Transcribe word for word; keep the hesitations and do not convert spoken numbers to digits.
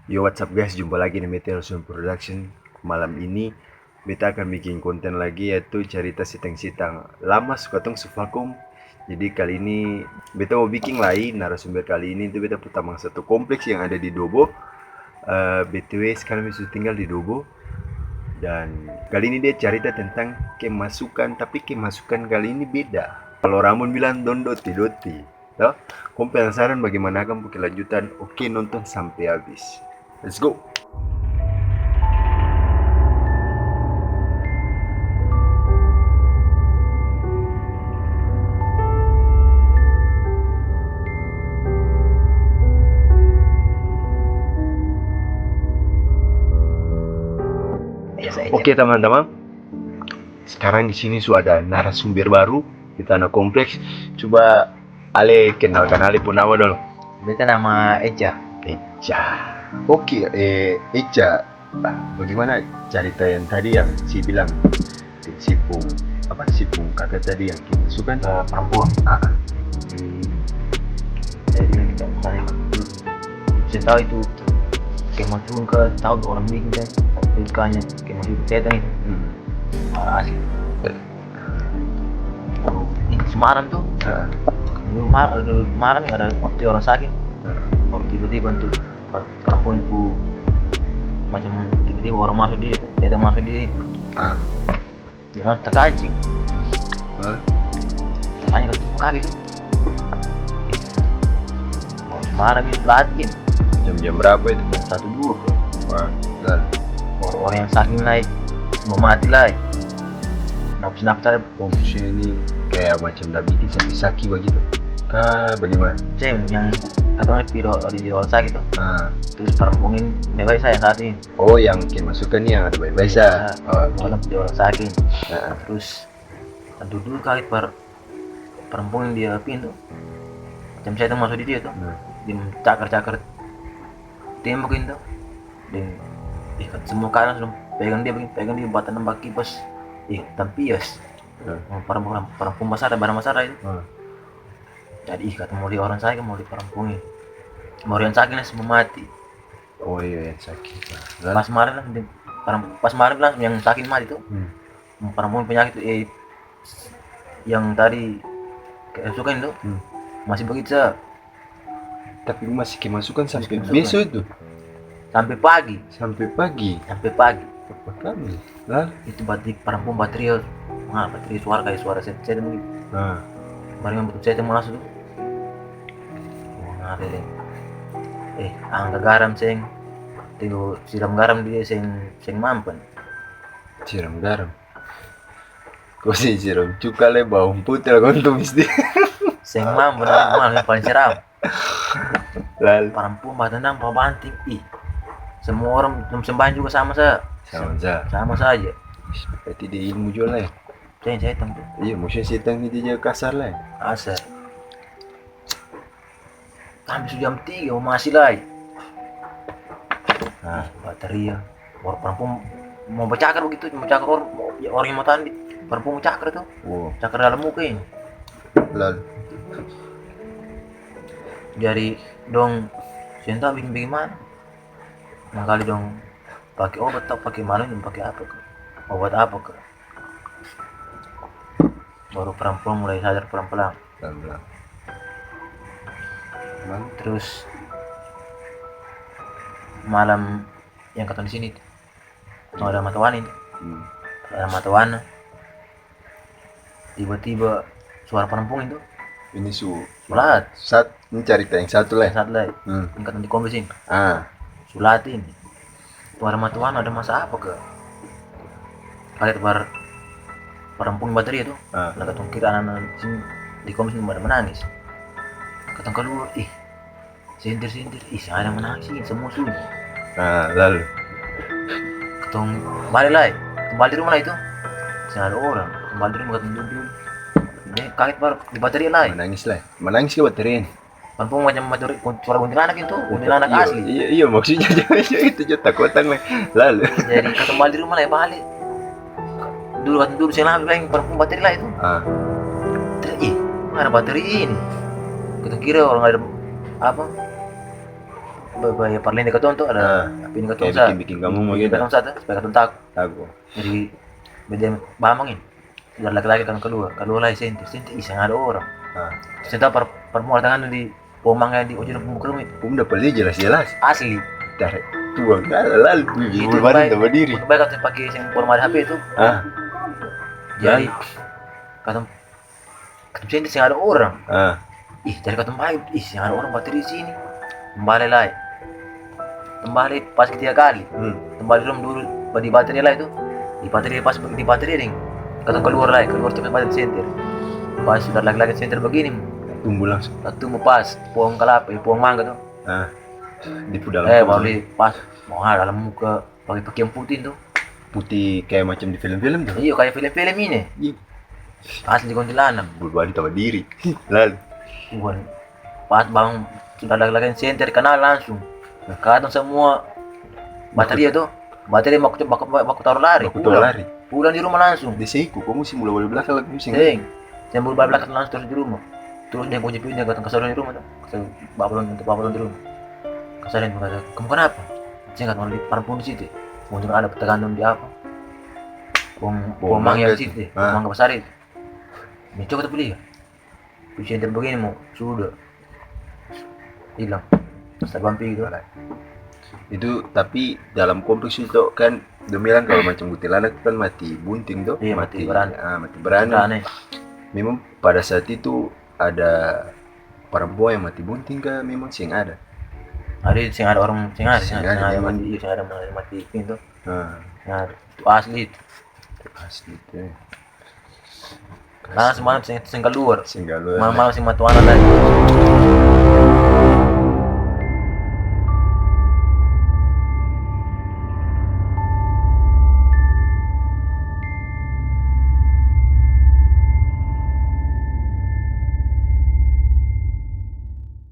Yo, what's up guys, jumpa lagi deng beta Elson Production. Malam ini beta akan biking konten lagi, yaitu carita setang-setang. Lama su katong su vakum. Jadi kali ini beta mo biking lai, narasumber kali ini tu beta pung tamang satu kompleks yang ada di Dobo. Eh, B T W sekarang beta su tinggal di Dobo. Dan kali ini dia carita tentang kemasukan, tapi kemasukan kali ini beda. Kalo orang Ambon bilang dong doti-doti. To? Kong penasaran bagimana akang pung kelanjutan? Oke, nonton sampe abis. Let's go! Biasa aja. Oke, tamang-tamang. Sekarang di sini su ada narasumber baru di Tanah Kompleks. Coba Ale kenalkan Ale pung nama dolo. Beta nama Eca. Eca. Oke, eh, Eca, bagaimana carita yang tadi yang si bilang, si pung, apa, si pung kaka tadi yang kemasukan? Eh, parampuang. Ah, ah. Hmm. Saya bilang, "Saya seng tau itu kemasukan ka, tau orang biking ka, itu kayaknya kemasukan setan itu." Hmm. Ah, asli. Ini semalam tuh. Ah. Dulu ma-, dulu kemarin ada waktu orang sakit. Ah. Baru tiba-tiba tuh, par-, parampuang itu macam tiba-tiba orang masuk di, dia masuk di. Ah. Dia bilang, "Takancing." Hah? Takancing kaki tuh. Marah mi latihan. Jam-jam berapa itu? Jam satu dua. Wah, dan orang-orang yang sakit lai, mau mati lai. Napas-napas ada. Oh, maksudnya ini kayak macam da bikin saki-saki bagitu? Kah, bagaimana? Seng, yang katong pi di rumah sakit tuh. Ah. Terus parampuang ini, bae-bae sa yang satu ini. Oh, yang kemasukan ni yang ada bae-bae sa. Iya, oh, oke. Malam di rumah sakit. Heeh. Terus, dudu-dudu kali par-, parampuang yang dia pintu. Macam setan masuk di dia tuh. Hmm. Dia cakar-cakar tembok itu. Deng, ih, kat semua kanan sudah pegang dia begini, pegang dia, batanam baki pas. Ih, tampias. Hmm. Parampuang, parampuang basar, barang basar itu. Hmm. Jadi, ih, kata mau lia orang sakit, mau lia parampuang ini. Mau lia orang sakit, langsung mati. Oh iya, yang sakit. Nah, pas mari langsung di-, pas mari langsung yang sakit mati tuh. Hmm. Parampuang penyakit tuh, eh, yang tadi kemasukan itu, hmm, masih begitu sa. Tapi masih kemasukan sampai beso itu? Sampai pagi. Sampai pagi? Sampai pagi. Berapa kali? Lah? Itu berarti parampuang batria, ah, batria suara kayak suara set-, setan begitu. Ah. Baru yang betul setan masuk tuh. Wah, ngeri deh. Eh, angka garam seng. Tengok siram garam dia seng, seng mampan. Siram garam. Ko seng siram cuka lai, bawang putih lah kong tumis dia. Seng mampan, mal yang paling siram. Lalu? Parampuang batanam pa banting, ih. Semua orang dong sembahyang juga sama sa. Sama sa. Sama saja. Berarti dia ilmu jua lai. Seng, setan tuh. Iya, maksudnya setan itu dia kasar lai. Kasar. Sampe su jam tiga masih lai. Nah. Bataria. Baru parampuang mo bacakar bagitu, mo cakar orang, orang yang mo tandi, parampuang mo cakar tu. Wow. Cakar dalam muka ini. Lalu? Jadi dong seng tau biking bagemana. Mangkali dong pake obat to, pake malem dong pake apa ka? Obat apa ka? Baru parampuang mulai sadar palang-palang. Palang-palang. Terus malam yang katong di sini tu, katong ada mata wana ini. Hmm. Ada mata wana. Tiba-tiba suara parampuang itu. Ini su-, su lat. Sat-, ini carita yang satu lai. Yang satu lai. Hmm. Ini katong di kombes ini. Ah. Su lat ini. Tuara matuana ada masa apa ka? Kali par-, parampuang bataria tu. Ah. La katong kira ana-ana sini di kombes ini pada manangis. Katong kaluar, ih, senter-senter, ih, seng ada manangis ini, samua sunyi. Ah, lalu? Katong bale lai, katong bale di rumah lai tu. Seng ada orang, katong bale di rumah katong dudu. Deng kaget baru di bataria lai. Manangis lai, manangis ka bataria ini? Parampuang macam, macam suara kuntilanak itu, kuntilanak asli. Iya, iya, maksudnya itu ja takutang lai. Lalu? Jadi katong bale di rumah lai, bale. Dudu katong dudu seng lama bilang parampuang bateri lai tu. Ah. Ih, mana bateri ini? Katong kira orang ada apa? Apa ya, parlende katong tuh, ada apa ini katong sa, bikin-bikin kamu mau bikin gitu. Katong sa tuh, supaya katong taku. Taku. Jadi, beda bamang ini. Sudah laki-laki katong kaluar, kaluar lai senter, senter, ih, seng ada orang. Ah. Senter par, par mua tangan di pomang yang di ujung pung muka rumah itu. Kamu dapat lihat jelas-jelas. Asli. Tarik. Tuang, lalu, lalu, itu baru baik, tambah diri. Itu baik katong pake seng format H P itu. Ah. Jadi, katong Katong senter seng ada orang. Ah. Ih, cari katong bale, ih, seng ada orang bateri di sini. Katong bale lai. Katong bale pas ketiga kali. Hmm. Katong bale dong dulu, di bateri lai tu. Di bateri pas, di bateri deng. Katong kaluar lai, kaluar capat bale senter. Pas sudah laki-laki senter bagini. Tumbuh langsung. Tumbuh pas, pohong kalapa, eh, pohong mangga tu. Ah. Di dalam. Eh, pohong. Baru di pas, mau ha, dalam muka. Pake pakiang putih tu. Putih kaya macam di film-film tu. Iyo, kaya film-film ini. Iya. Asli kuntilanak. Bulu badan tambah diri. Lalu. Bukan. Pas bang sudah laki-laki senter kanal langsung. Nah. Katong samua bateria tu. Bateria baku, baku, baku taru lari. Baku taru lari. Pulang di rumah langsung. Di seiku, kamu seng bulu bale balakang lagi, seng. Seng. Seng bulu bale balakang langsung terus di rumah. Terus dia kunci pintu, dia katong kasar di rumah tu. Kasar babalon, untuk babalon di rumah. Kasar dia kata, "Kamu kanapa?" Seng kata, "Di parampuang di situ." Mungkin ada pertengkaran di apa? Pohong, pohong mangga di situ, pohong mangga basar itu. Mencoba tu beli. Terus yang begini mau, sudah. Hilang. Sabam pi itu. Itu, tapi dalam kompleks itu kan, dong bilang kalau macam kuntilanak itu kan mati bunting to? Iya, mati, mati berani. Ah, mati berani. Berani. Memang pada saat itu ada parampuang yang mati bunting ka memang seng ada? Ada, seng ada orang, seng ada, seng ada, seng ada yang mati, iya, seng ada yang mati itu. Ah. Nah, itu asli itu. Itu asli itu, eh. Karna semalam seng, seng kaluar. Seng kaluar. Malam-malam seng matuana lai.